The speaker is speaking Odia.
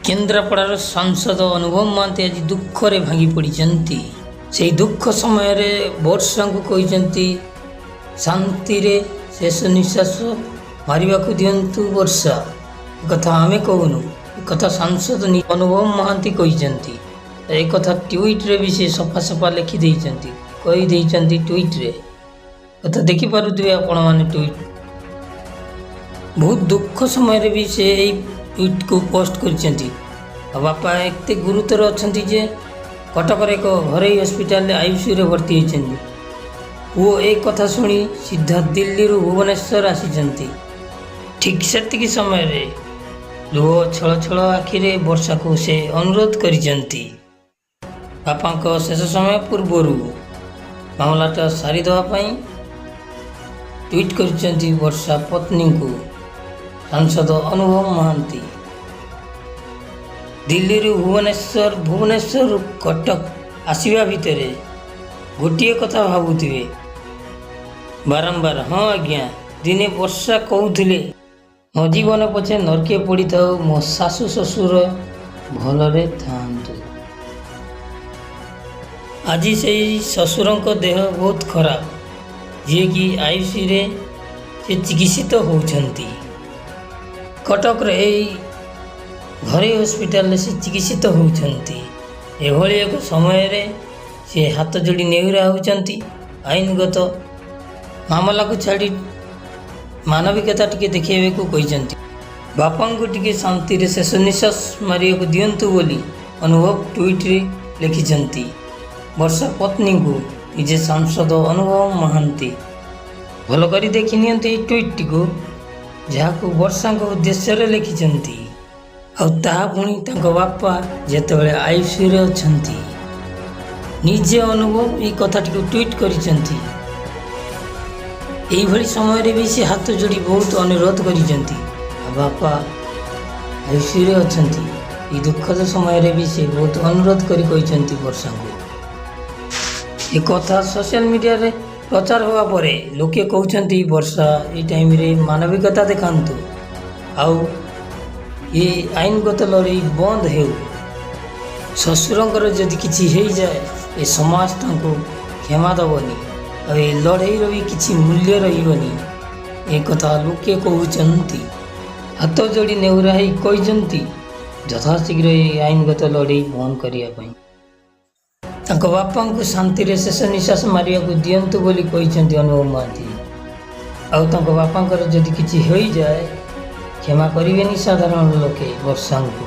କେନ୍ଦ୍ରାପଡ଼ାର ସାଂସଦ ଅନୁଭବ ମହାନ୍ତି ଆଜି ଦୁଃଖରେ ଭାଙ୍ଗି ପଡ଼ିଛନ୍ତି। ସେହି ଦୁଃଖ ସମୟରେ ବର୍ଷାଙ୍କୁ କହିଛନ୍ତି, ଶାନ୍ତିରେ ଶେଷ ନିଶ୍ୱାସ ମାରିବାକୁ ଦିଅନ୍ତୁ ବର୍ଷା। ଏକଥା ଆମେ କହୁନୁ, ଏକଥା ସାଂସଦ ଅନୁଭବ ମହାନ୍ତି କହିଛନ୍ତି। ଏକଥା ଟ୍ୱିଟ୍ରେ ବି ସେ ସଫା ସଫା ଲେଖିଦେଇଛନ୍ତି, କହିଦେଇଛନ୍ତି ଟ୍ୱିଟ୍ରେ। କଥା ଦେଖିପାରୁଥିବେ ଆପଣମାନେ ଟ୍ୱିଟ୍। ବହୁତ ଦୁଃଖ ସମୟରେ ବି ସେ ଏଇ ଟ୍ୱିଟ୍କୁ ପୋଷ୍ଟ କରିଛନ୍ତି। ଆଉ ବାପା ଏତେ ଗୁରୁତର ଅଛନ୍ତି ଯେ କଟକର ଏକ ଘରୋଇ ହସ୍ପିଟାଲରେ ଆଇସିୟୁରେ ଭର୍ତ୍ତି ହୋଇଛନ୍ତି। ପୁଅ ଏ କଥା ଶୁଣି ସିଧା ଦିଲ୍ଲୀରୁ ଭୁବନେଶ୍ୱର ଆସିଛନ୍ତି। ଠିକ୍ ସେତିକି ସମୟରେ ଲୁହ ଛଳ ଛଳ ଆଖିରେ ବର୍ଷାକୁ ସେ ଅନୁରୋଧ କରିଛନ୍ତି, ବାପାଙ୍କ ଶେଷ ସମୟ ପୂର୍ବରୁ ମାମଲାଟା ସାରିଦେବା ପାଇଁ। ଟ୍ୱିଟ୍ କରିଛନ୍ତି ବର୍ଷା ପତ୍ନୀଙ୍କୁ ସାଂସଦ ଅନୁଭବ ମହାନ୍ତି। ଦିଲ୍ଲୀରୁ ଭୁବନେଶ୍ୱର, ଭୁବନେଶ୍ୱରରୁ କଟକ ଆସିବା ଭିତରେ ଗୋଟିଏ କଥା ଭାବୁଥିବେ ବାରମ୍ବାର। ହଁ ଆଜ୍ଞା, ଦିନେ ବର୍ଷା କହୁଥିଲେ, ମୋ ଜୀବନ ପଛେ ନର୍କେ ପଡ଼ିଥାଉ, ମୋ ଶାଶୁ ଶ୍ୱଶୁର ଭଲରେ ଥାଆନ୍ତୁ। ଆଜି ସେଇ ଶ୍ୱଶୁରଙ୍କ ଦେହ ବହୁତ ଖରାପ, ଯିଏକି ଆଇସିୟୁରେ ସେ ଚିକିତ୍ସିତ ହେଉଛନ୍ତି। କଟକର ଏଇ ଘରୋଇ ହସ୍ପିଟାଲରେ ସେ ଚିକିତ୍ସିତ ହେଉଛନ୍ତି। ଏଭଳି ଏକ ସମୟରେ ସେ ହାତ ଯୋଡ଼ି ନେହୁରା ହେଉଛନ୍ତି, ଆଇନଗତ ମାମଲାକୁ ଛାଡ଼ି ମାନବିକତା ଟିକେ ଦେଖାଇବାକୁ କହିଛନ୍ତି। ବାପାଙ୍କୁ ଟିକେ ଶାନ୍ତିରେ ଶେଷ ନିଶ୍ୱାସ ମାରିବାକୁ ଦିଅନ୍ତୁ ବୋଲି ଅନୁଭବ ଟ୍ୱିଟ୍ରେ ଲେଖିଛନ୍ତି ବର୍ଷା ପତ୍ନୀଙ୍କୁ ନିଜେ ସାଂସଦ ଅନୁଭବ ମହାନ୍ତି। ଭଲ କରି ଦେଖି ନିଅନ୍ତୁ ଏଇ ଟ୍ୱିଟ୍ଟିକୁ, ଯାହାକୁ ବର୍ଷାଙ୍କ ଉଦ୍ଦେଶ୍ୟରେ ଲେଖିଛନ୍ତି, ଆଉ ତାହା ପୁଣି ତାଙ୍କ ବାପା ଯେତେବେଳେ ଆଇସିୟୁରେ ଅଛନ୍ତି। ନିଜେ ଅନୁଭବ ଏଇ କଥାଟିକୁ ଟ୍ୱିଟ୍ କରିଛନ୍ତି। ଏଇଭଳି ସମୟରେ ବି ସେ ହାତ ଯୋଡ଼ି ବହୁତ ଅନୁରୋଧ କରିଛନ୍ତି। ଆଉ ବାପା ଆଇସିୟୁରେ ଅଛନ୍ତି, ଏଇ ଦୁଃଖଦ ସମୟରେ ବି ସେ ବହୁତ ଅନୁରୋଧ କରି କହିଛନ୍ତି ବର୍ଷାଙ୍କୁ। ଏ କଥା ସୋସିଆଲ ମିଡ଼ିଆରେ ପ୍ରଚାର ହେବା ପରେ ଲୋକେ କହୁଛନ୍ତି, ବର୍ଷା ଏଇ ଟାଇମ୍ରେ ମାନବିକତା ଦେଖାନ୍ତୁ ଆଉ ଏ ଆଇନଗତ ଲଢ଼େଇ ବନ୍ଦ ହେଉ। ଶ୍ୱଶୁରଙ୍କର ଯଦି କିଛି ହେଇଯାଏ, ଏ ସମାଜ ତାଙ୍କୁ କ୍ଷମା ଦେବନି ଆଉ ଏ ଲଢ଼େଇର ବି କିଛି ମୂଲ୍ୟ ରହିବନି। ଏ କଥା ଲୋକେ କହୁଛନ୍ତି। ହାତ ଯୋଡ଼ି ନେହୁରା ହେଇ କହିଛନ୍ତି, ଯଥାଶୀଘ୍ର ଏ ଆଇନଗତ ଲଢ଼େଇ ବନ୍ଦ କରିବା ପାଇଁ, ତାଙ୍କ ବାପାଙ୍କୁ ଶାନ୍ତିରେ ଶେଷ ନିଶ୍ୱାସ ମାରିବାକୁ ଦିଅନ୍ତୁ ବୋଲି କହିଛନ୍ତି ଅନୁଭବ ମହାନ୍ତି। ଆଉ ତାଙ୍କ ବାପାଙ୍କର ଯଦି କିଛି ହୋଇଯାଏ, କ୍ଷମା କରିବେନି ସାଧାରଣ ଲୋକେ ବର୍ଷାଙ୍କୁ।